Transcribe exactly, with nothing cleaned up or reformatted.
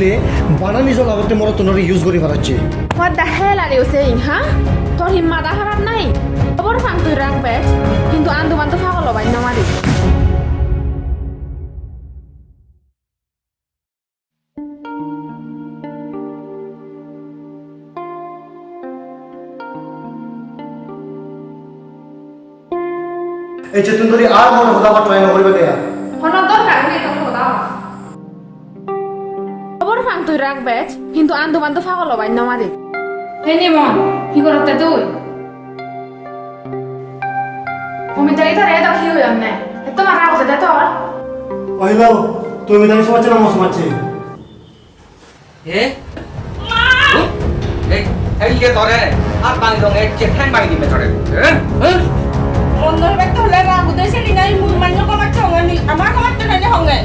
Te bana nijo labotte morottunore use guri paracche. What the hell are you saying, ha? Tor hi mada harap nahi? Hobor pang tui rag bej, hintu andu bandu pagol obai no mari. Ecchettun dhuri ar mone hoda hot try no guribe de ar. Hono dorkar nei tor hoda hot. Hobor pang tui rag bej, hintu andu bandu pagol obai no mari. Hei Nimon, hi gorotte tui? Omita, itare edo hi hoyonne? Etto mara agede de tor? Ohilo, tui Omita somajje na mo somajje? Eh? Ei, ei, ye tore, ar bang dong, ek je thang bang di me tore. Eh? Eh? Mon dor bek tole ra, bude se ni nai, mur manyo komat chonga ni, ama komat chonga ni honge.